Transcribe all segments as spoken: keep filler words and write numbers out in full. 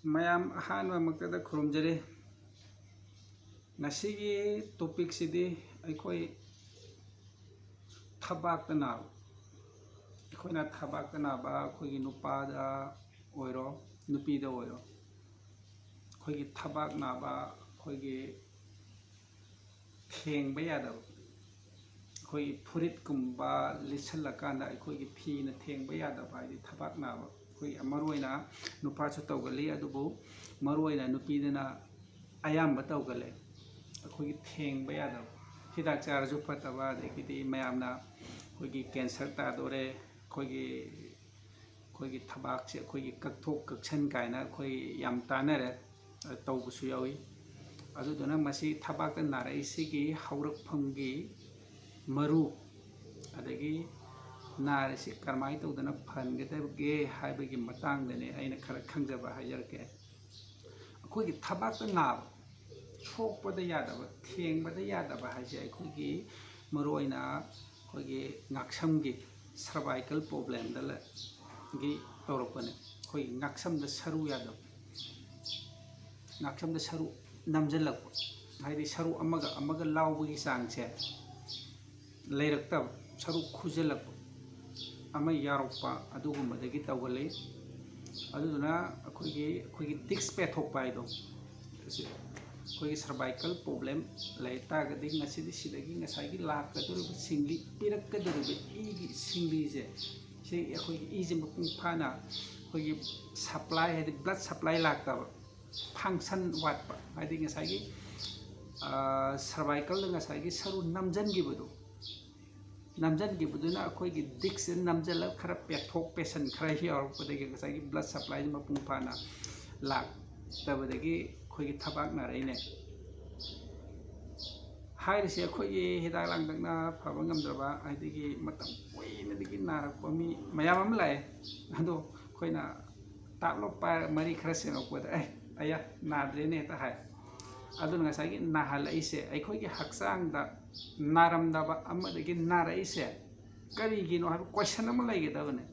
ꯃꯌꯥꯝ ꯑꯍꯥꯟꯕꯃꯛꯇꯗ ꯈꯨꯔꯨꯝꯖꯔꯤ꯫ ꯉꯁꯤꯒꯤ ꯇꯣꯄꯤꯛꯁꯤꯗꯤ ꯑꯩꯈꯣꯏ ꯊꯕꯥꯛꯇ ꯅꯥꯕ, ꯑꯩꯈꯣꯏꯅ ꯊꯕꯥꯛꯇ ꯅꯥꯕ, ꯑꯩꯈꯣꯏꯒꯤ ꯅꯨꯄꯥꯗ ꯑꯣꯏꯔꯣ, ꯅꯨꯄꯤꯗ ꯑꯣꯏꯔꯣ, ꯑꯩꯈꯣꯏꯒꯤ ꯊꯕꯥꯛ ꯅꯥꯕ, ꯑꯩꯈꯣꯏꯒꯤ ꯊꯦꯡꯕ ꯌꯥꯗꯕ, ꯑꯩꯈꯣꯏꯒꯤ ꯐꯨꯔꯤꯠꯀꯨꯝꯕ ꯂꯤꯠꯁꯜꯂꯀꯥꯟꯗ ꯑꯩꯈꯣꯏꯒꯤ ꯐꯤꯅ ꯊꯦꯡꯕ ꯌꯥꯗꯕ, ꯍꯥꯏꯗꯤ ꯊꯕꯥꯛ ꯅꯥꯕ, ꯑꯩꯈꯣꯏ ꯃꯔꯨ ꯑꯣꯏꯅ ꯅꯨꯄꯥꯁꯨ ꯇꯧꯒꯜꯂꯤ, ꯑꯗꯨꯕꯨ ꯃꯔꯨ ꯑꯣꯏꯅ ꯅꯨꯄꯤꯗꯅ ꯑꯌꯥꯝꯕ ꯇꯧꯒꯜꯂꯦ꯫ ꯑꯩꯈꯣꯏꯒꯤ ꯊꯦꯡꯕ ꯌꯥꯗꯕ, ꯍꯤꯗꯥꯛ ꯆꯥꯔꯁꯨ ꯐꯠꯇꯕ, ꯑꯗꯒꯤꯗꯤ ꯃꯌꯥꯝꯅ ꯑꯩꯈꯣꯏꯒꯤ ꯀꯦꯟꯁꯔ ꯇꯥꯗꯣꯔꯦ, ꯑꯩꯈꯣꯏꯒꯤ ꯑꯩꯈꯣꯏꯒꯤ ꯊꯕꯥꯛꯁꯦ ꯑꯩꯈꯣꯏꯒꯤ ꯀꯛꯊꯣꯛ ꯀꯛꯁꯟ ꯀꯥꯏꯅ ꯑꯩꯈꯣꯏ ꯌꯥꯝ ꯇꯥꯟꯅꯔꯦ, ꯑ, ꯇꯧꯕꯁꯨ ꯌꯥꯎꯏ꯫ ꯑꯗꯨꯗꯨꯅ ꯃꯁꯤ ꯊꯕꯥꯛꯇ ꯅꯥꯔꯛꯏꯁꯤꯒꯤ ꯍꯧꯔꯛꯐꯝꯒꯤ ꯃꯔꯨ, ꯑꯗꯒꯤ ꯅꯥꯔꯤꯁꯤ ꯀꯔꯝꯍꯥꯏꯅ ꯇꯧꯗꯅ ꯐꯍꯟꯒꯗꯒꯦ ꯍꯥꯏꯕꯒꯤ ꯃꯇꯥꯡꯗꯅꯦ ꯑꯩꯅ ꯈꯔ ꯈꯪꯖꯕ ꯍꯥꯏꯖꯔꯛꯀꯦ꯫ ꯑꯩꯈꯣꯏꯒꯤ ꯊꯕꯥꯛꯇ ꯅꯥꯕ, ꯁꯣꯛꯄꯗ ꯌꯥꯗꯕ, ꯊꯦꯡꯕꯗ ꯌꯥꯗꯕ ꯍꯥꯏꯁꯦ ꯑꯩꯈꯣꯏꯒꯤ ꯃꯔꯨꯑꯣꯏꯅ ꯑꯩꯈꯣꯏꯒꯤ ꯉꯥꯛꯁꯝꯒꯤ ꯁꯔꯚꯥꯏꯀꯦꯜ ꯄ꯭ꯔꯣꯕ꯭ꯂꯦꯝꯗ ꯂ-, ꯒꯤ ꯇꯧꯔꯛꯄꯅꯦ꯫ ꯑꯩꯈꯣꯏꯒꯤ ꯉꯥꯛꯁꯝꯗ ꯁꯔꯨ ꯌꯥꯗꯕ, ꯉꯥꯛꯁꯝꯗ ꯁꯔꯨ ꯅꯝꯖꯜꯂꯛꯄ, ꯍꯥꯏꯗꯤ ꯁꯔꯨ ꯑꯃꯒ ꯑꯃꯒ ꯂꯥꯎꯕꯒꯤ ꯆꯥꯡꯁꯦ ꯂꯩꯔꯛꯇꯕ, ꯁꯔꯨ ꯈꯨꯖꯜꯂꯛꯄ, ꯑꯃ ꯌꯥꯎꯔꯛꯄ, ꯑꯗꯨꯒꯨꯝꯕꯗꯒꯤ ꯇꯧꯒꯜꯂꯤ꯫ ꯑꯗꯨꯗꯨꯅ ꯑꯩꯈꯣꯏꯒꯤ, ꯑꯩꯈꯣꯏꯒꯤ ꯗꯤꯛꯁ ꯄꯦꯊꯣꯛꯄ ꯍꯥꯏꯗꯣ, ꯑꯁꯤ ꯑꯩꯈꯣꯏꯒꯤ ꯁꯔꯚꯥꯏꯀꯦꯜ ꯄ꯭ꯔꯣꯕ꯭ꯂꯦꯝ ꯂꯩ ꯇꯥꯔꯒꯗꯤ, ꯉꯁꯤꯗꯤ ꯁꯤꯗꯒꯤ ꯉꯁꯥꯏꯒꯤ ꯂꯥꯛꯀꯗꯧꯔꯤꯕ ꯁꯤꯡꯂꯤ, ꯄꯤꯔꯛꯀꯗꯧꯔꯤꯕ ꯏꯒꯤ ꯁꯤꯡꯂꯤꯁꯦ, ꯁꯤ ꯑꯩꯈꯣꯏꯒꯤ ꯏꯁꯦ ꯃꯄꯨꯡ ꯐꯥꯅ ꯑꯩꯈꯣꯏꯒꯤ ꯁꯄ꯭ꯂꯥꯏ, ꯍꯥꯏꯗꯤ ꯕ꯭ꯂꯠ ꯁꯄ꯭ꯂꯥꯏ ꯂꯥꯛꯇꯕ, ꯐꯪꯁꯟ ꯋꯥꯠꯄ, ꯍꯥꯏꯗꯤ ꯉꯁꯥꯏꯒꯤ, ꯑ, ꯁꯔꯚꯥꯏꯀꯜꯗ ꯉꯁꯥꯏꯒꯤ ꯁꯔꯨ ꯅꯝꯖꯟꯈꯤꯕꯗꯣ, ꯅꯝꯖꯟꯈꯤꯕꯗꯨꯅ ꯑꯩꯈꯣꯏꯒꯤ ꯗꯤꯛꯁꯁꯦ ꯅꯝꯖꯜꯂꯒ ꯈꯔ ꯄꯦꯊꯣꯛ ꯄꯦꯁꯟ ꯈꯔ ꯌꯥꯎꯔꯛꯄꯗꯒꯤ ꯉꯁꯥꯏꯒꯤ ꯕ꯭ꯂꯠ ꯁꯄ꯭ꯂꯥꯏꯁꯦ ꯃꯄꯨꯡ ꯐꯥꯅ ꯂꯥꯛꯇꯕꯗꯒꯤ ꯑꯩꯈꯣꯏꯒꯤ ꯊꯕꯥꯛ ꯅꯥꯔꯛꯏꯅꯦ꯫ ꯍꯥꯏꯔꯤꯁꯦ ꯑꯩꯈꯣꯏꯒꯤ ꯍꯤꯗꯥꯛ ꯂꯥꯡꯊꯛꯅ ꯐꯕ ꯉꯝꯗ꯭ꯔꯕ, ꯑꯗꯒꯤ ꯃꯇꯝ ꯀꯨꯏꯅꯗꯒꯤ ꯅꯥꯔꯛꯄ ꯃꯤ ꯃꯌꯥꯝ ꯑꯃ ꯂꯥꯛꯑꯦ꯫ ꯑꯗꯣ ꯑꯩꯈꯣꯏꯅ ꯇꯥꯞꯂꯣꯞ ꯄꯥꯏꯔ ꯃꯔꯤ ꯈꯔ ꯁꯦꯡꯉꯛꯄꯗ, "ꯑꯦ, ꯑꯌꯥ, ꯅꯥꯗ꯭ꯔꯦꯅꯦ" ꯍꯦꯛꯇ ꯍꯥꯏ꯫ ꯑꯗꯨꯅ ꯉꯁꯥꯏꯒꯤ ꯅꯥꯍꯜꯂꯛꯏꯁꯦ ꯑꯩꯈꯣꯏꯒꯤ ꯍꯛꯆꯥꯡꯗ ꯅꯥꯔꯝꯗꯕ ꯑꯃꯗꯒꯤ ꯅꯥꯔꯛꯏꯁꯦ ꯀꯔꯤꯒꯤꯅꯣ ꯍꯥꯏꯕ ꯀꯣꯏꯁꯟ ꯑꯃ ꯂꯩꯒꯗꯕꯅꯦ꯫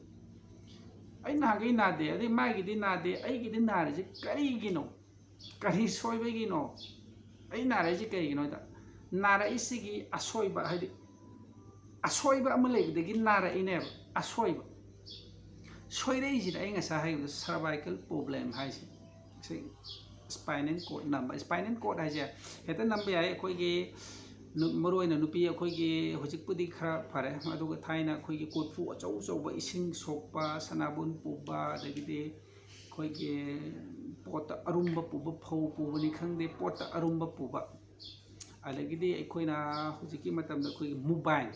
ꯑꯩ ꯅꯍꯥꯟꯈꯩ ꯅꯥꯗꯦ, ꯑꯗꯩ ꯃꯥꯒꯤꯗꯤ ꯅꯥꯗꯦ, ꯑꯩꯒꯤꯗꯤ ꯅꯥꯔꯤꯁꯦ ꯀꯔꯤꯒꯤꯅꯣ? ꯀꯔꯤ ꯁꯣꯏꯕꯒꯤꯅꯣ? ꯑꯩ ꯅꯥꯔꯛꯏꯁꯦ ꯀꯩꯒꯤꯅꯣꯗ, ꯅꯥꯔꯛꯏꯁꯤꯒꯤ ꯑꯁꯣꯏꯕ, ꯍꯥꯏꯗꯤ ꯑꯁꯣꯏꯕ ꯑꯃ ꯂꯩꯕꯗꯒꯤ ꯅꯥꯔꯛꯏꯅꯦꯕ꯫ ꯑꯁꯣꯏꯕ ꯁꯣꯏꯔꯛꯏꯁꯤꯗ ꯑꯩ ꯉꯁꯥꯏ ꯍꯥꯏꯈꯤꯕꯗꯣ cervical problem ꯍꯥꯏꯁꯦ, ꯁꯤ spinal cord ꯅꯝꯕ꯫ Spinal cord ꯍꯥꯏꯁꯦ ꯍꯦꯛꯇ ꯅꯝꯕ ꯌꯥꯏ꯫ ꯑꯩꯈꯣꯏꯒꯤ ꯃꯔꯨ ꯑꯣꯏꯅ ꯅꯨꯄꯤ ꯑꯩꯈꯣꯏꯒꯤ ꯍꯧꯖꯤꯛꯄꯨꯗꯤ ꯈꯔ ꯐꯔꯦ, ꯑꯗꯨꯒ ꯊꯥꯏꯅ ꯑꯩꯈꯣꯏꯒꯤ ꯀꯣꯔꯐꯨ ꯑꯆꯧ ꯑꯆꯧꯕ, ꯏꯁꯤꯡ ꯁꯣꯛꯄ, ꯁꯅꯥꯕꯨꯟ ꯄꯨꯕ, ꯑꯗꯒꯤꯗꯤ ꯑꯩꯈꯣꯏꯒꯤ ꯄꯣꯠꯇ ꯑꯔꯨꯝꯕ ꯄꯨꯕ, ꯐꯧ ꯄꯨꯕꯅꯤ ꯈꯪꯗꯦ, ꯄꯣꯠꯇ ꯑꯔꯨꯝꯕ ꯄꯨꯕ, ꯑꯗꯒꯤꯗꯤ ꯑꯩꯈꯣꯏꯅ ꯍꯧꯖꯤꯛꯀꯤ ꯃꯇꯝꯗ ꯑꯩꯈꯣꯏꯒꯤ mobile,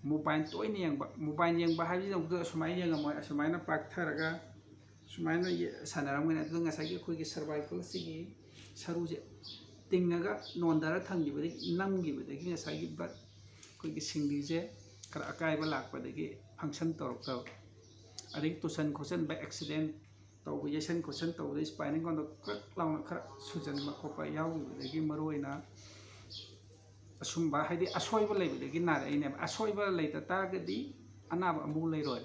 mobile ꯇꯣꯏꯅ ꯌꯦꯡꯕ꯫ Mobile ꯌꯦꯡꯕ ꯍꯥꯏꯕꯁꯤꯗꯃꯛꯇ ꯑꯁꯨꯃꯥꯏꯅ ꯌꯦꯡꯉꯝꯃꯣꯏ, ꯑꯁꯨꯃꯥꯏꯅ ꯄꯥꯛꯊꯔꯒ ꯁꯨꯃꯥꯏꯅ ꯁꯥꯟꯅꯔꯝꯒꯅꯤ꯫ ꯑꯗꯨꯅ ꯉꯁꯥꯏꯒꯤ ꯑꯩꯈꯣꯏꯒꯤ cervicalꯁꯤꯒꯤ ꯁꯔꯨꯁꯦ ꯇꯤꯡꯉꯒ ꯅꯣꯟꯊꯔ ꯊꯝꯈꯤꯕꯗꯒꯤ, ꯅꯝꯈꯤꯕꯗꯒꯤ ꯉꯁꯥꯏꯒꯤ blood, ꯑꯩꯈꯣꯏꯒꯤ ꯁꯤꯡꯂꯤꯁꯦ ꯈꯔ ꯑꯀꯥꯏꯕ ꯂꯥꯛꯄꯗꯒꯤ function ꯇꯧꯔꯛꯇꯕ, ꯑꯗꯒꯤ ꯇꯨꯁꯟ ꯈꯣꯠꯆꯟꯕ, accident ꯇꯧꯕ, ꯌꯩꯁꯟ ꯈꯣꯠꯆꯟ ꯇꯧꯕꯗ spinal cordꯗ ꯀ꯭ꯔꯛ ꯂꯥꯎꯅ ꯈꯔ ꯁꯨꯖꯟꯕ ꯈꯣꯠꯄ ꯌꯥꯎꯈꯤꯕꯗꯒꯤ ꯃꯔꯨꯑꯣꯏꯅ ꯑꯁꯨꯝꯕ, ꯍꯥꯏꯗꯤ ꯑꯁꯣꯏꯕ ꯂꯩꯕꯗꯒꯤ ꯅꯥꯔꯛꯏꯅꯦꯕ꯫ ꯑꯁꯣꯏꯕ ꯂꯩꯇ ꯇꯥꯔꯒꯗꯤ ꯑꯅꯥꯕ ꯑꯃꯨꯛ ꯂꯩꯔꯣꯏ꯫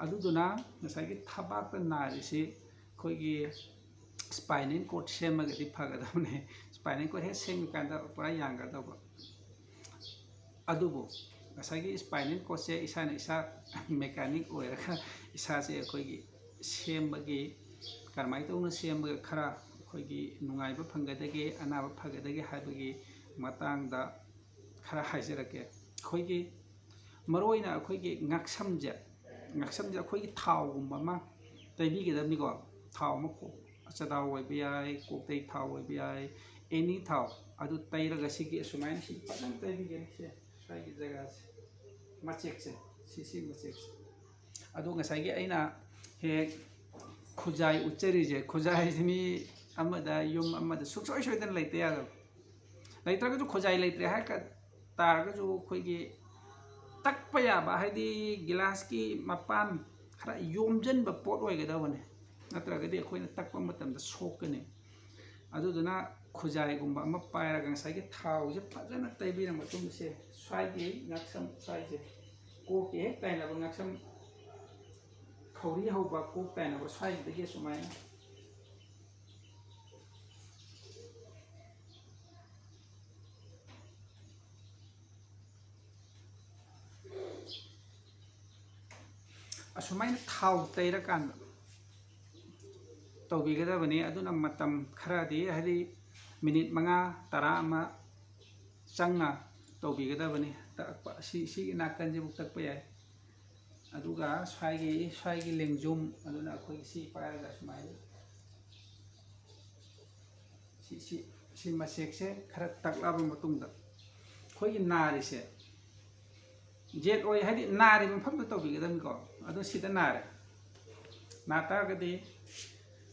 ꯑꯗꯨꯗꯨꯅ ꯉꯁꯥꯏꯒꯤ ꯊꯕꯥꯛꯇ ꯅꯥꯔꯤꯁꯤ ꯑꯩꯈꯣꯏꯒꯤ spinal cord ꯁꯦꯝꯃꯒꯗꯤ ꯐꯒꯗꯕꯅꯦ꯫ Spinal cord ꯍꯦꯛ ꯁꯦꯝꯃꯤꯀꯥꯟꯗ ꯄꯨꯔꯥ ꯌꯥꯡꯒꯗꯧꯕ꯫ ꯑꯗꯨꯕꯨ ꯉꯁꯥꯏꯒꯤ spinal cordꯁꯦ ꯏꯁꯥꯅ ꯏꯁꯥ mechanic ꯑꯣꯏꯔꯒ ꯏꯁꯥꯁꯦ ꯑꯩꯈꯣꯏꯒꯤ ꯁꯦꯝꯕꯒꯤ, ꯀꯔꯝꯍꯥꯏꯅ ꯇꯧꯅ ꯁꯦꯝꯕꯒ ꯈꯔ ꯑꯩꯈꯣꯏꯒꯤ ꯅꯨꯡꯉꯥꯏꯕ ꯐꯪꯒꯗꯒꯦ, ꯑꯅꯥꯕ ꯐꯒꯗꯒꯦ ꯍꯥꯏꯕꯒꯤ ꯃꯇꯥꯡꯗ ꯈꯔ ꯍꯥꯏꯖꯔꯛꯀꯦ꯫ ꯑꯩꯈꯣꯏꯒꯤ ꯃꯔꯨꯑꯣꯏꯅ ꯑꯩꯈꯣꯏꯒꯤ ꯉꯛꯁꯝꯁꯦ, ꯉꯛꯁꯝꯁꯦ ꯑꯩꯈꯣꯏꯒꯤ ꯊꯥꯎꯒꯨꯝꯕ ꯑꯃ ꯇꯩꯕꯤꯒꯗꯕꯅꯤꯀꯣ꯫ ꯊꯥꯎ ꯑꯃ ꯀꯣꯛ, ꯑꯆꯊꯥꯎ ꯑꯣꯏꯕ ꯌꯥꯏ, ꯀꯣꯛꯇꯩ ꯊꯥꯎ ꯑꯣꯏꯕ ꯌꯥꯏ, any ꯊꯥꯎ ꯑꯗꯨ ꯇꯩꯔꯒ ꯁꯤꯒꯤ ꯑꯁꯨꯃꯥꯏꯅ ꯁꯤ ꯐꯖꯅ ꯇꯩꯕꯤꯒꯅꯤ꯫ ꯁꯦ ꯁ꯭ꯋꯥꯏꯒꯤ ꯖꯒꯥꯁꯦ, ꯃꯆꯦꯛꯁꯦ, ꯁꯤꯁꯤ ꯃꯆꯦꯛꯁꯦ꯫ ꯑꯗꯣ ꯉꯁꯥꯏꯒꯤ ꯑꯩꯅ ꯍꯦꯛ ꯈꯨꯖꯥꯏ ꯎꯠꯆꯔꯤꯁꯦ, ꯈꯨꯖꯥꯏꯁꯤ ꯃꯤ ꯑꯃꯗ, ꯌꯨꯝ ꯑꯃꯗ ꯁꯨꯡꯁꯣꯏ ꯁꯣꯏꯗꯅ ꯂꯩꯇ ꯌꯥꯗꯕ꯫ ꯂꯩꯇ꯭ꯔꯒꯁꯨ ꯈꯨꯖꯥꯏ ꯂꯩꯇ꯭ꯔꯦ ꯍꯥꯏ ꯇꯥꯔꯒꯁꯨ ꯑꯩꯈꯣꯏꯒꯤ ꯇꯛꯄ ꯌꯥꯕ, ꯍꯥꯏꯗꯤ ꯒꯤꯂꯥꯁꯀꯤ ꯃꯄꯥꯟ ꯈꯔ ꯌꯣꯝꯁꯤꯟꯕ ꯄꯣꯠ ꯑꯣꯏꯒꯗꯕꯅꯦ, ꯅꯠꯇ꯭ꯔꯒꯗꯤ ꯑꯩꯈꯣꯏꯅ ꯇꯛꯄ ꯃꯇꯝꯗ ꯁꯣꯛꯀꯅꯤ꯫ ꯑꯗꯨꯗꯨꯅ ꯈꯨꯖꯥꯏꯒꯨꯝꯕ ꯑꯃ ꯄꯥꯏꯔꯒ ꯉꯁꯥꯏꯒꯤ ꯊꯥꯎꯁꯦ ꯐꯖꯅ ꯇꯩꯕꯤꯔ ꯃꯇꯨꯡꯗ ꯁꯦ ꯁ꯭ꯋꯥꯏꯒꯤ ꯉꯛꯁꯝ ꯁ꯭ꯋꯥꯏꯁꯦ, ꯀꯣꯛꯀꯤ ꯍꯦꯛ ꯇꯥꯏꯅꯕ ꯉꯛꯁꯝ ꯊꯧꯔꯤ ꯍꯧꯕ ꯀꯣꯛ ꯇꯥꯏꯅꯕ ꯁ꯭ꯋꯥꯏꯁꯤꯗꯒꯤ ꯑꯁꯨꯃꯥꯏꯅ ꯑꯁꯨꯃꯥꯏꯅ ꯊꯥꯎ ꯇꯩꯔꯀꯥꯟꯗ ꯇꯧꯕꯤꯒꯗꯕꯅꯤ꯫ ꯑꯗꯨꯅ ꯃꯇꯝ ꯈꯔꯗꯤ, ꯍꯥꯏꯗꯤ ꯃꯤꯅꯤꯠ ꯃꯉꯥ ꯇꯔꯥ ꯑꯃ ꯆꯪꯅ ꯇꯧꯕꯤꯒꯗꯕꯅꯤ꯫ ꯇꯛꯄ ꯑꯁꯤ, ꯁꯤꯒꯤ ꯅꯥꯀꯟꯁꯤꯕꯨ ꯇꯛꯄ ꯌꯥꯏ꯫ ꯑꯗꯨꯒ ꯁ꯭ꯋꯥꯏꯒꯤ, ꯁ꯭ꯋꯥꯏꯒꯤ ꯂꯦꯡꯖꯨꯝ, ꯑꯗꯨꯅ ꯑꯩꯈꯣꯏꯒꯤ ꯁꯤ ꯄꯥꯏꯔꯒ ꯁꯨꯃꯥꯏꯅ ꯁꯤ, ꯁꯤ, ꯁꯤ ꯃꯆꯦꯛꯁꯦ ꯈꯔ ꯇꯛꯂꯛꯑꯕ ꯃꯇꯨꯡꯗ ꯑꯩꯈꯣꯏꯒꯤ ꯅꯥꯔꯤꯁꯦ ꯖꯦꯠ ꯑꯣꯏ, ꯍꯥꯏꯗꯤ ꯅꯥꯔꯤꯕ ꯃꯐꯝꯗ ꯇꯧꯕꯤꯒꯗꯕꯅꯤꯀꯣ꯫ ꯑꯗꯣ ꯁꯤꯗ ꯅꯥꯔꯦ꯫ ꯅꯥ ꯇꯥꯔꯒꯗꯤ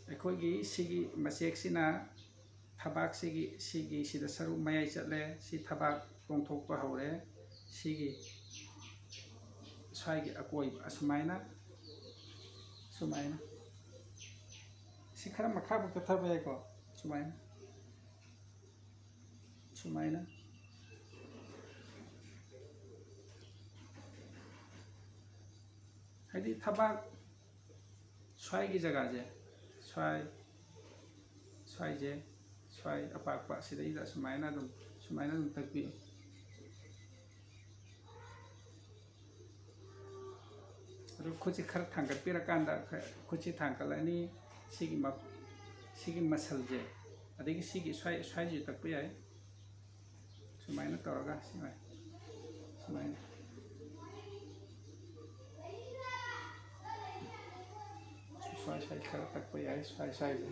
ꯑꯩꯈꯣꯏꯒꯤ ꯁꯤꯒꯤ ꯃꯆꯦꯛꯁꯤꯅ ꯊꯕꯥꯛꯁꯤꯒꯤ, ꯁꯤꯒꯤ ꯁꯤꯗ ꯁꯔꯨꯛ ꯃꯌꯥꯏ ꯆꯠꯂꯦ꯫ ꯁꯤ ꯊꯕꯥꯛ ꯇꯣꯡꯊꯣꯛꯄ ꯍꯧꯔꯦ꯫ ꯁꯤꯒꯤ ꯁ꯭ꯋꯥꯏꯒꯤ ꯑꯀꯣꯏꯕ ꯑꯁꯨꯃꯥꯏꯅ, ꯁꯨꯃꯥꯏꯅ꯫ ꯁꯤ ꯈꯔ ꯃꯈꯥꯕꯨ ꯆꯠꯊꯕ ꯌꯥꯏꯀꯣ꯫ ꯁꯨꯃꯥꯏꯅ, ꯁꯨꯃꯥꯏꯅ꯫ ꯍꯥꯏꯗꯤ ꯊꯕꯥꯛ ꯁ꯭ꯋꯥꯏꯒꯤ ꯖꯒꯥꯁꯦ, ꯁ꯭ꯋꯥꯏ, ꯁ꯭ꯋꯥꯏꯁꯦ, ꯁ꯭ꯋꯥꯏ ꯑꯄꯥꯛꯄ ꯁꯤꯗꯩꯗ ꯁꯨꯃꯥꯏꯅ ꯑꯗꯨꯝ, ꯁꯨꯃꯥꯏꯅ ꯑꯗꯨꯝ ꯇꯛꯄꯤꯌꯨ꯫ ꯑꯗꯨ ꯈꯨꯠꯁꯤ ꯈꯔ ꯊꯥꯡꯒꯠꯄꯤꯔꯀꯥꯟꯗ, ꯈ-, ꯈꯨꯠꯁꯤ ꯊꯥꯡꯒꯠꯂꯅꯤ꯫ ꯁꯤꯒꯤ ꯃ-, ꯁꯤꯒꯤ ꯃꯁꯜꯁꯦ, ꯑꯗꯒꯤ ꯁꯤꯒꯤ ꯁ꯭ꯋꯥꯏ, ꯁ꯭ꯋꯥꯏꯁꯤꯁꯨ ꯇꯛꯄ ꯌꯥꯏ꯫ ꯁꯨꯃꯥꯏꯅ ꯇꯧꯔꯒ, ꯁꯨꯃꯥꯏ-, ꯁꯨꯃꯥꯏꯅ꯫ ꯁ꯭ꯋꯥꯏ, ꯁ꯭ꯋꯥꯏ ꯈꯔ ꯇꯛꯄ ꯌꯥꯏ, ꯁ꯭ꯋꯥꯏ, ꯁ꯭ꯋꯥꯏꯁꯦ꯫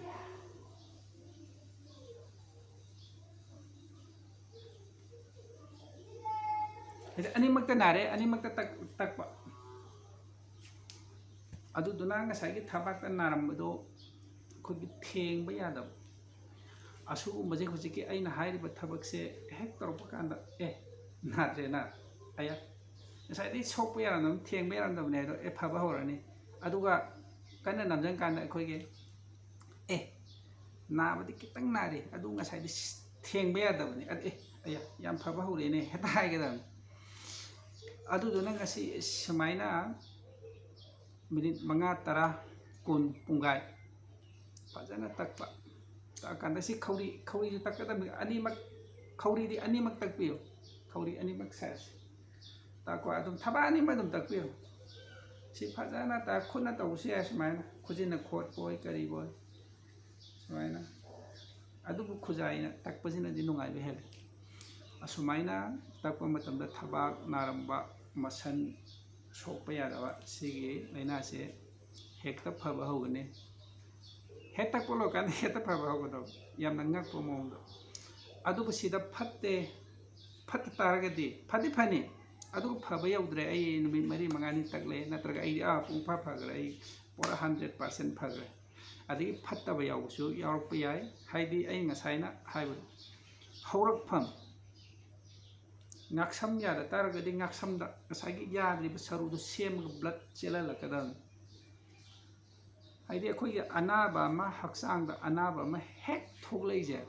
ꯍꯥꯏꯗꯤ ꯑꯅꯤꯃꯛꯇ ꯅꯥꯔꯦ, ꯑꯅꯤꯃꯛꯇ ꯇꯛ-, ꯇꯛꯄ꯫ ꯑꯗꯨꯗꯨꯅ ꯉꯁꯥꯏꯒꯤ ꯊꯕꯥꯛꯇ ꯅꯥꯔꯝꯕꯗꯣ ꯑꯩꯈꯣꯏꯒꯤ ꯊꯦꯡꯕ ꯌꯥꯗꯕ꯫ ꯑꯁꯤꯒꯨꯝꯕꯁꯦ ꯍꯧꯖꯤꯛꯀꯤ ꯑꯩꯅ ꯍꯥꯏꯔꯤꯕ ꯊꯕꯛꯁꯦ ꯍꯦꯛ ꯇꯧꯔꯛꯄ ꯀꯥꯟꯗ, "ꯑꯦ, ꯅꯥꯗ꯭ꯔꯦꯅ, ꯑꯌꯥ, ꯉꯁꯥꯏꯗꯩ ꯁꯣꯛꯄ ꯌꯥꯔꯝꯗꯕꯅꯤ, ꯊꯦꯡꯕ ꯌꯥꯔꯝꯗꯕꯅꯤ" ꯍꯥꯏꯗꯣ, "ꯑꯦ, ꯐꯕ ꯍꯧꯔꯅꯤ"꯫ ꯑꯗꯨꯒ ꯀꯟꯅ ꯅꯝꯁꯤꯟ ꯀꯥꯟꯗ ꯑꯩꯈꯣꯏꯒꯤ, "ꯑꯦ, ꯅꯥꯕꯗꯤ ꯈꯤꯇꯪ ꯅꯥꯔꯤ, ꯑꯗꯨ ꯉꯁꯥꯏꯗꯤ ꯊꯦꯡꯕ ꯌꯥꯗꯕꯅꯤ, ꯑꯗꯨ, ꯑꯦ, ꯑꯌꯥ, ꯌꯥꯝ ꯐꯕ ꯍꯧꯔꯦꯅꯦ" ꯍꯦꯛꯇ ꯍꯥꯏꯒꯗꯕꯅꯤ꯫ ꯑꯗꯨꯗꯨꯅ ꯉꯁꯤ ꯁꯨꯃꯥꯏꯅ ꯃꯤꯅꯤꯠ ꯃꯉꯥ, ꯇꯔꯥ, ꯀꯨꯟ, ꯄꯨꯡꯈꯥꯏ ꯐꯖꯅ ꯇꯛꯄ꯫ ꯇꯛꯑꯀꯥꯟꯗ ꯁꯤ ꯈꯧꯔꯤ, ꯈꯧꯔꯤꯁꯨ ꯇꯛꯀꯗꯕꯅꯤ꯫ ꯑꯅꯤꯃꯛ, ꯈꯧꯔꯤꯗꯤ ꯑꯅꯤꯃꯛ ꯇꯛꯄꯤꯌꯨ꯫ ꯈꯧꯔꯤ ꯑꯅꯤꯃꯛ ꯁꯥꯏꯖ ꯇꯛꯄ ꯑꯗꯨꯝ ꯊꯕꯥꯛ ꯑꯅꯤꯃꯛ ꯑꯗꯨꯝ ꯇꯛꯄꯤꯌꯨ꯫ ꯁꯤ ꯐꯖꯅ ꯇꯛ-, ꯈꯨꯠꯅ ꯇꯧꯕꯁꯨ ꯌꯥꯏ ꯁꯨꯃꯥꯏꯅ, ꯈꯨꯖꯤꯟꯅ ꯈꯣꯠꯄ ꯑꯣꯏ ꯀꯔꯤꯕꯣꯏ ꯁꯨꯃꯥꯏꯅ꯫ ꯑꯗꯨꯕꯨ ꯈꯨꯖꯥꯏꯅ ꯇꯛꯄꯁꯤꯅꯗꯤ ꯅꯨꯡꯉꯥꯏꯕ ꯍꯦꯜꯂꯤ꯫ ꯑꯁꯨꯃꯥꯏꯅ ꯇꯛꯄ ꯃꯇꯝꯗ ꯊꯕꯥꯛ ꯅꯥꯔꯝꯕ, ꯃꯁꯟ ꯁꯣꯛꯄ ꯌꯥꯗꯕ, ꯁꯤꯒꯤ ꯂꯥꯏꯅꯥꯁꯦ ꯍꯦꯛꯇ ꯐꯕ ꯍꯧꯒꯅꯤ꯫ ꯍꯦꯛ ꯇꯛꯄ ꯂꯣꯏꯔꯀꯥꯟꯗ ꯍꯦꯛꯇ ꯐꯕ ꯍꯧꯒꯗꯕ, ꯌꯥꯝꯅ ꯉꯛꯄ ꯃꯑꯣꯡꯗ꯫ ꯑꯗꯨꯕꯨ ꯁꯤꯗ ꯐꯠꯇꯦ, ꯐꯠꯇ ꯇꯥꯔꯒꯗꯤ, ꯐꯗꯤ ꯐꯅꯤ, ꯑꯗꯨꯕꯨ ꯐꯕ ꯌꯧꯗ꯭ꯔꯦ, ꯑꯩ ꯅꯨꯃꯤꯠ ꯃꯔꯤ ꯃꯉꯥꯅꯤ ꯇꯛꯂꯦ, ꯅꯠꯇ꯭ꯔꯒ ꯑꯩꯗꯤ ꯑꯥ ꯄꯨꯡ ꯐꯥ ꯐꯈ꯭ꯔꯦ, ꯑꯩ ꯄꯨꯔꯥ ꯍꯟꯗ꯭ꯔꯦꯠ ꯄꯥꯔꯁꯦꯟ ꯐꯈ꯭ꯔꯦ꯫ ꯑꯗꯒꯤ ꯐꯠꯇꯕ ꯌꯥꯎꯕꯁꯨ ꯌꯥꯎꯔꯛꯄ ꯌꯥꯏ꯫ ꯍꯥꯏꯗꯤ ꯑꯩ ꯉꯁꯥꯏꯅ ꯍꯥꯏꯕꯗꯣ, ꯍꯧꯔꯛꯐꯝ, ꯉꯥꯛꯁꯝ ꯌꯥꯗ ꯇꯥꯔꯒꯗꯤ ꯉꯥꯛꯁꯝꯗ ꯉꯁꯥꯏꯒꯤ ꯌꯥꯗ꯭ꯔꯤꯕ ꯁꯔꯨꯗꯣ ꯁꯦꯝꯃꯒ ꯕ꯭ꯂꯠ ꯆꯦꯜꯍꯜꯂꯛꯀꯗꯕꯅꯤ꯫ ꯍꯥꯏꯗꯤ ꯑꯩꯈꯣꯏꯒꯤ ꯑꯅꯥꯕ ꯑꯃ, ꯍꯛꯆꯥꯡꯗ ꯑꯅꯥꯕ ꯑꯃ ꯍꯦꯛ ꯊꯣꯛꯂꯛꯏꯁꯦ,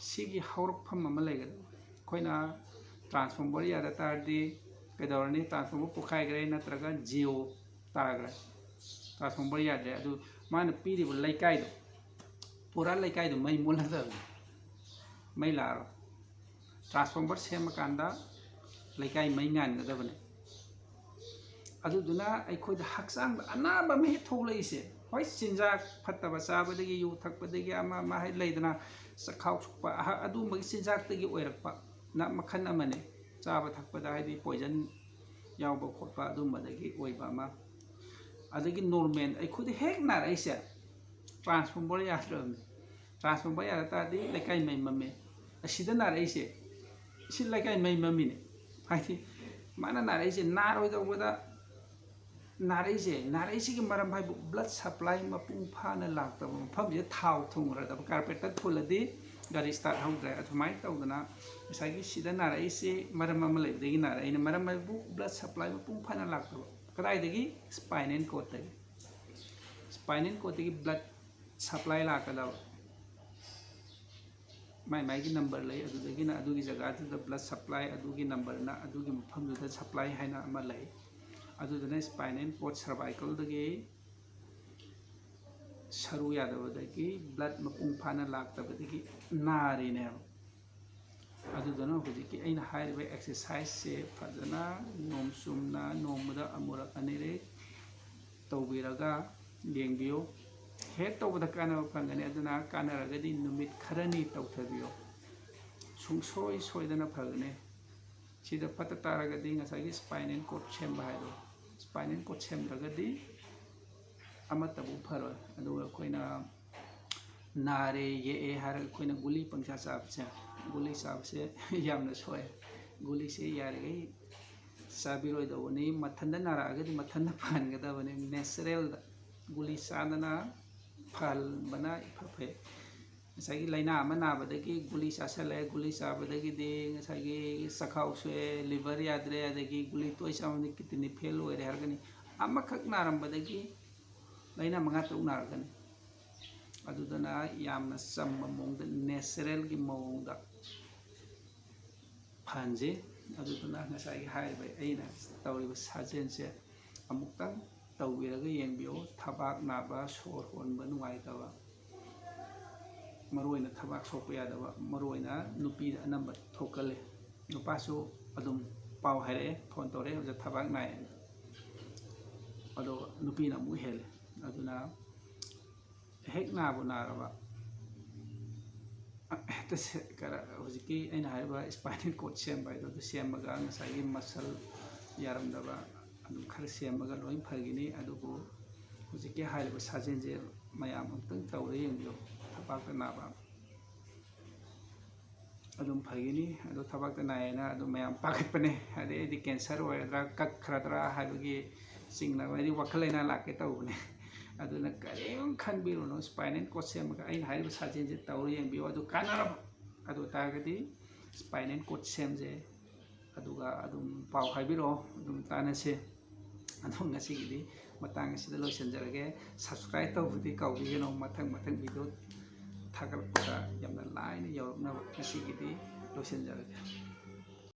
ꯁꯤꯒꯤ ꯍꯧꯔꯛꯐꯝ ꯑꯃ ꯂꯩꯒꯗꯕ꯫ ꯑꯩꯈꯣꯏꯅ ꯇ꯭ꯔꯥꯟꯁꯐꯣꯔꯃꯔ ꯌꯥꯗ ꯇꯥꯔꯗꯤ ꯀꯩꯗꯧꯔꯅꯤ? ꯇ꯭ꯔꯥꯟꯁꯐꯣꯔꯃꯔ ꯄꯣꯛꯈꯥꯏꯈ꯭ꯔꯦ, ꯅꯠꯇ꯭ꯔꯒ ꯖꯤꯑꯣ ꯇꯥꯈ꯭ꯔꯦ, ꯇ꯭ꯔꯥꯟꯁꯐꯣꯔꯃꯔ ꯌꯥꯗ꯭ꯔꯦ꯫ ꯑꯗꯨ ꯃꯥꯅ ꯄꯤꯔꯤꯕ ꯂꯩꯀꯥꯏꯗꯣ, ꯄꯨꯔꯥ ꯂꯩꯀꯥꯏꯗꯣ ꯃꯩ ꯃꯨꯠꯂꯗꯕꯅꯤ, ꯃꯩ ꯂꯥꯛꯑꯔꯣꯏ꯫ ꯇ꯭ꯔꯥꯟꯁꯐꯣꯔꯃꯔ ꯁꯦꯝꯃꯀꯥꯟꯗ ꯂꯩꯀꯥꯏ ꯃꯩ ꯉꯥꯟꯒꯗꯕꯅꯤ꯫ ꯑꯗꯨꯗꯨꯅ ꯑꯩꯈꯣꯏꯗ ꯍꯛꯆꯥꯡꯗ ꯑꯅꯥꯕ ꯑꯃ ꯍꯦꯛ ꯊꯣꯛꯂꯛꯏꯁꯦ, ꯍꯣꯏ, ꯆꯤꯟꯖꯥꯛ ꯐꯠꯇꯕ ꯆꯥꯕꯗꯒꯤ, ꯌꯨ ꯊꯛꯄꯗꯒꯤ, ꯑꯃ ꯑꯃ ꯍꯥꯏ ꯂꯩꯗꯅ, ꯆꯈꯥꯎ ꯁꯣꯛꯄ, ꯑꯍ-, ꯑꯗꯨꯒꯨꯝꯕꯒꯤ ꯆꯤꯟꯖꯥꯛꯇꯒꯤ ꯑꯣꯏꯔꯛꯄ ꯅ ꯃꯈꯜ ꯑꯃꯅꯤ꯫ ꯆꯥꯕ ꯊꯛꯄꯗ ꯍꯥꯏꯗꯤ ꯄꯣꯏꯖꯟ ꯌꯥꯎꯕ ꯈꯣꯠꯄ ꯑꯗꯨꯝꯕꯗꯒꯤ ꯑꯣꯏꯕ ꯑꯃ꯫ ꯑꯗꯒꯤ ꯅꯣꯔꯃꯦꯜ ꯑꯩꯈꯣꯏꯗ ꯍꯦꯛ ꯅꯥꯔꯛꯏꯁꯦ ꯇ꯭ꯔꯥꯟꯁꯐꯣꯔꯃꯔ ꯌꯥꯗ꯭ꯔꯕꯅꯤ꯫ ꯇ꯭ꯔꯥꯟꯁꯐꯣꯔꯃꯔ ꯌꯥꯗ ꯇꯥꯔꯗꯤ ꯂꯩꯀꯥꯏ ꯃꯩ ꯃꯝꯃꯦ꯫ ꯑꯁꯤꯗ ꯅꯥꯔꯛꯏꯁꯦ, ꯁꯤ ꯂꯩꯀꯥꯏ ꯃꯩ ꯃꯝꯃꯤꯅꯦ꯫ ꯍꯥꯏꯗꯤ ꯃꯥꯅ ꯅꯥꯔꯛꯏꯁꯦ ꯅꯥꯔꯣꯏꯗꯧꯕꯗ ꯅꯥꯔꯛꯏꯁꯦ, ꯅꯥꯔꯛꯏꯁꯤꯒꯤ ꯃꯔꯝ ꯍꯥꯏꯕꯨ ꯕ꯭ꯂꯠ ꯁꯄ꯭ꯂꯥꯏ ꯃꯄꯨꯡ ꯐꯥꯅ ꯂꯥꯛꯇꯕ, ꯃꯐꯝꯁꯤꯗ ꯊꯥꯎ ꯊꯨꯡꯈ꯭ꯔꯗꯕ, ꯀꯥꯔꯄꯦꯠꯇ ꯐꯨꯜꯂꯗꯤ ꯒꯥꯔꯤ ꯁ꯭ꯇꯥꯔꯠ ꯍꯧꯗ꯭ꯔꯦ꯫ ꯑꯗꯨꯃꯥꯏꯅ ꯇꯧꯗꯅ ꯉꯁꯥꯏꯒꯤ ꯁꯤꯗ ꯅꯥꯔꯛꯏꯁꯦ ꯃꯔꯝ ꯑꯃ ꯂꯩꯕꯗꯒꯤ ꯅꯥꯔꯛꯏꯅꯦ꯫ ꯃꯔꯝ ꯍꯥꯏꯕꯨ ꯕ꯭ꯂꯠ ꯁꯄ꯭ꯂꯥꯏ ꯃꯄꯨꯡ ꯐꯥꯅ ꯂꯥꯛꯇꯕ꯫ ꯀꯗꯥꯏꯗꯒꯤ? ꯁ꯭ꯄꯥꯏꯅꯦꯜ ꯀꯣꯔꯠꯇꯒꯤ꯫ ꯁ꯭ꯄꯥꯏꯅꯦꯜ ꯀꯣꯔꯠꯇꯒꯤ ꯕ꯭ꯂꯠ ꯁꯄ꯭ꯂꯥꯏ ꯂꯥꯛꯀꯗꯕ꯫ ꯃꯥꯏ ꯃꯥꯏꯒꯤ ꯅꯝꯕꯔ ꯂꯩ, ꯑꯗꯨꯗꯒꯤꯅ ꯑꯗꯨꯒꯤ ꯖꯒꯥꯗꯨꯗ ꯕ꯭ꯂꯠ ꯁꯄ꯭ꯂꯥꯏ, ꯑꯗꯨꯒꯤ ꯅꯝꯕꯔꯅ ꯑꯗꯨꯒꯤ ꯃꯐꯝꯗꯨꯗ ꯁꯄ꯭ꯂꯥꯏ ꯍꯥꯏꯅ ꯑꯃ ꯂꯩ꯫ ꯑꯗꯨꯗꯨꯅ spinal cord, cervicalꯗꯒꯤ, ꯁꯔꯨ ꯌꯥꯗꯕꯗꯒꯤ blood ꯃꯄꯨꯡ ꯐꯥꯅ ꯂꯥꯛꯇꯕꯗꯒꯤ ꯅꯥꯔꯤꯅꯦꯕ꯫ ꯑꯗꯨꯗꯨꯅ ꯍꯧꯖꯤꯛꯀꯤ ꯑꯩꯅ ꯍꯥꯏꯔꯤꯕ exerciseꯁꯦ ꯐꯖꯅ ꯅꯤꯌꯣꯝ ꯆꯨꯝꯅ ꯅꯣꯡꯃꯗ ꯑꯃꯨꯔꯛ ꯑꯅꯤꯔꯛ ꯇꯧꯕꯤꯔꯒ ꯌꯦꯡꯕꯤꯌꯨ꯫ ꯍꯦꯛ ꯇꯧꯕꯗ ꯀꯥꯟꯅꯕ ꯐꯪꯒꯅꯤ, ꯑꯗꯨꯅ ꯀꯥꯟꯅꯔꯒꯗꯤ ꯅꯨꯃꯤꯠ ꯈꯔꯅꯤ ꯇꯧꯊꯕꯤꯌꯨ, ꯁꯨꯡꯁꯣꯏ ꯁꯣꯏꯗꯅ ꯐꯒꯅꯤ꯫ ꯁꯤꯗ ꯐꯠꯇ ꯇꯥꯔꯒꯗꯤ ꯉꯁꯥꯏꯒꯤ spinal cord ꯁꯦꯝꯕ ꯍꯥꯏꯗꯣ, spinal cord ꯁꯦꯝꯗ꯭ꯔꯒꯗꯤ ꯑꯃꯠꯇꯕꯨ ꯐꯔꯣꯏ꯫ ꯑꯗꯨꯒ ꯑꯩꯈꯣꯏꯅ ꯅꯥꯔꯦ ꯌꯦꯛꯑꯦ ꯍꯥꯏꯔꯒ ꯑꯩꯈꯣꯏꯅ ꯒꯨꯂꯤ ꯄꯪꯆꯥ ꯆꯥꯕꯁꯦ, ꯒꯨꯂꯤ ꯆꯥꯕꯁꯦ ꯌꯥꯝꯅ ꯁꯣꯛꯑꯦ꯫ ꯒꯨꯂꯤꯁꯦ ꯌꯥꯔꯤꯈꯩ ꯆꯥꯕꯤꯔꯣꯏꯗꯧꯕꯅꯤ꯫ ꯃꯊꯟꯇ ꯅꯥꯔꯛꯑꯒꯗꯤ ꯃꯊꯟꯇ ꯐꯍꯟꯒꯗꯕꯅꯤ꯫ Naturalꯗ ꯒꯨꯂꯤ ꯆꯥꯗꯅ ꯐꯍꯟꯕꯅ ꯏꯐ ꯐꯩ꯫ ꯉꯁꯥꯏꯒꯤ ꯂꯥꯏꯅꯥ ꯑꯃ ꯅꯥꯕꯗꯒꯤ ꯒꯨꯂꯤ ꯆꯥꯁꯜꯂꯦ, ꯒꯨꯂꯤ ꯆꯥꯕꯗꯒꯤꯗꯤ ꯉꯁꯥꯏꯒꯤ ꯆꯈꯥꯎ ꯁꯣꯛꯑꯦ, liver ꯌꯥꯗ꯭ꯔꯦ, ꯑꯗꯒꯤ ꯒꯨꯂꯤ ꯇꯣꯏ ꯆꯥꯕꯗꯒꯤ kidney fail ꯑꯣꯏꯔꯦ ꯍꯥꯏꯔꯒꯅꯤ꯫ ꯑꯃꯈꯛ ꯅꯥꯔꯝꯕꯗꯒꯤ ꯂꯥꯏꯅꯥ ꯃꯉꯥ ꯇꯔꯨꯛ ꯅꯥꯔꯛꯀꯅꯤ꯫ ꯑꯗꯨꯗꯨꯅ ꯌꯥꯝꯅ ꯆꯝꯕ ꯃꯑꯣꯡꯗ, naturalꯒꯤ ꯃꯑꯣꯡꯗ ꯐꯍꯟꯁꯤ꯫ ꯑꯗꯨꯗꯨꯅ ꯉꯁꯥꯏꯒꯤ ꯍꯥꯏꯔꯤꯕ ꯑꯩꯅ ꯇꯧꯔꯤꯕ ꯁꯥꯖꯦꯜꯁꯦ ꯑꯃꯨꯛꯇꯪ ꯇꯧꯕꯤꯔꯒ ꯌꯦꯡꯕꯤꯌꯨ꯫ ꯊꯕꯥꯛ ꯅꯥꯕ, ꯁꯣꯔ ꯍꯣꯟꯕ ꯅꯨꯡꯉꯥꯏꯇꯕ, ꯃꯔꯨꯑꯣꯏꯅ ꯊꯕꯥꯛ ꯁꯣꯛꯄ ꯌꯥꯗꯕ, ꯃꯔꯨꯑꯣꯏꯅ ꯅꯨꯄꯤꯗ ꯑꯅꯝꯕ ꯊꯣꯛꯀꯜꯂꯤ꯫ ꯅꯨꯄꯥꯁꯨ ꯑꯗꯨꯝ ꯄꯥꯎ ꯍꯥꯏꯔꯛꯑꯦ, phone ꯇꯧꯔꯛꯑꯦ, "ꯑꯣꯖꯥ, ꯊꯕꯥꯛ ꯅꯥꯏ" ꯍꯥꯏꯅ꯫ ꯑꯗꯣ ꯅꯨꯄꯤꯅ ꯑꯃꯨꯛ ꯍꯦꯜꯂꯦ꯫ ꯑꯗꯨꯅ ꯍꯦꯛ ꯅꯥꯕꯨ ꯅꯥꯔꯕ, ꯍꯦꯛꯇ ꯁꯦ-, ꯀꯔ-, ꯍꯧꯖꯤꯛꯀꯤ ꯑꯩꯅ ꯍꯥꯏꯔꯤꯕ spinal cord ꯁꯦꯝꯕ ꯍꯥꯏꯗꯣ, ꯑꯗꯨ ꯁꯦꯝꯃꯒ ꯉꯁꯥꯏꯒꯤ muscle ꯌꯥꯔꯝꯗꯕ ꯑꯗꯨꯝ ꯈꯔ ꯁꯦꯝꯃꯒ ꯂꯣꯏ ꯐꯒꯅꯤ꯫ ꯑꯗꯨꯕꯨ ꯍꯧꯖꯤꯛꯀꯤ ꯍꯥꯏꯔꯤꯕ ꯁꯥꯖꯦꯜꯁꯦ ꯃꯌꯥꯝ ꯑꯃꯨꯛꯇꯪ ꯇꯧꯔ ꯌꯦꯡꯕꯤꯌꯨ꯫ ꯊꯕꯥꯛꯇ ꯅꯥꯕ ꯑꯗꯨꯝ ꯐꯒꯅꯤ꯫ ꯑꯗꯣ ꯊꯕꯥꯛꯇ ꯅꯥꯏꯌꯦꯅ ꯑꯗꯨꯝ ꯃꯌꯥꯝ ꯄꯥꯈꯠꯄꯅꯦ, ꯑꯗꯩ ꯑꯩꯗꯤ cancer ꯑꯣꯏꯔꯗ꯭ꯔꯥ, ꯀꯛꯈ꯭ꯔꯗ꯭ꯔꯥ ꯍꯥꯏꯕꯒꯤ ꯆꯤꯡꯅꯕ, ꯍꯥꯏꯗꯤ ꯋꯥꯈꯜ ꯂꯩꯅꯥ ꯂꯥꯛꯀꯦ ꯇꯧꯕꯅꯦ꯫ ꯑꯗꯨꯅ ꯀꯔꯤꯝ ꯈꯟꯕꯤꯔꯨꯅꯨ, spinal cord ꯁꯦꯝꯃꯒ ꯑꯩꯅ ꯍꯥꯏꯔꯤꯕ ꯁꯥꯖꯦꯜꯁꯦ ꯇꯧꯔ ꯌꯦꯡꯕꯤꯌꯨ꯫ ꯑꯗꯨ ꯀꯥꯟꯅꯔꯕ ꯑꯗꯨ ꯑꯣꯏ ꯇꯥꯔꯒꯗꯤ spinal cord ꯁꯦꯝꯁꯦ, ꯑꯗꯨꯒ ꯑꯗꯨꯝ ꯄꯥꯎ ꯍꯥꯏꯕꯤꯔꯛꯑꯣ, ꯑꯗꯨꯝ ꯇꯥꯟꯅꯁꯦ꯫ ꯑꯗꯣ ꯉꯁꯤꯒꯤꯗꯤ ꯃꯇꯥꯡ ꯑꯁꯤꯗ ꯂꯣꯏꯁꯤꯟꯖꯔꯒꯦ꯫ Subscribe ꯇꯧꯕꯗꯤ ꯀꯥꯎꯕꯤꯒꯅꯨ, ꯃꯊꯪ ꯃꯊꯪ video ꯊꯥꯒꯠꯂꯛꯄꯗ ꯌꯥꯝꯅ ꯂꯥꯏꯅ ꯌꯧꯔꯛꯅꯕ꯫ ꯉꯁꯤꯒꯤꯗꯤ ꯂꯣꯏꯁꯤꯟꯖꯔꯒꯦ꯫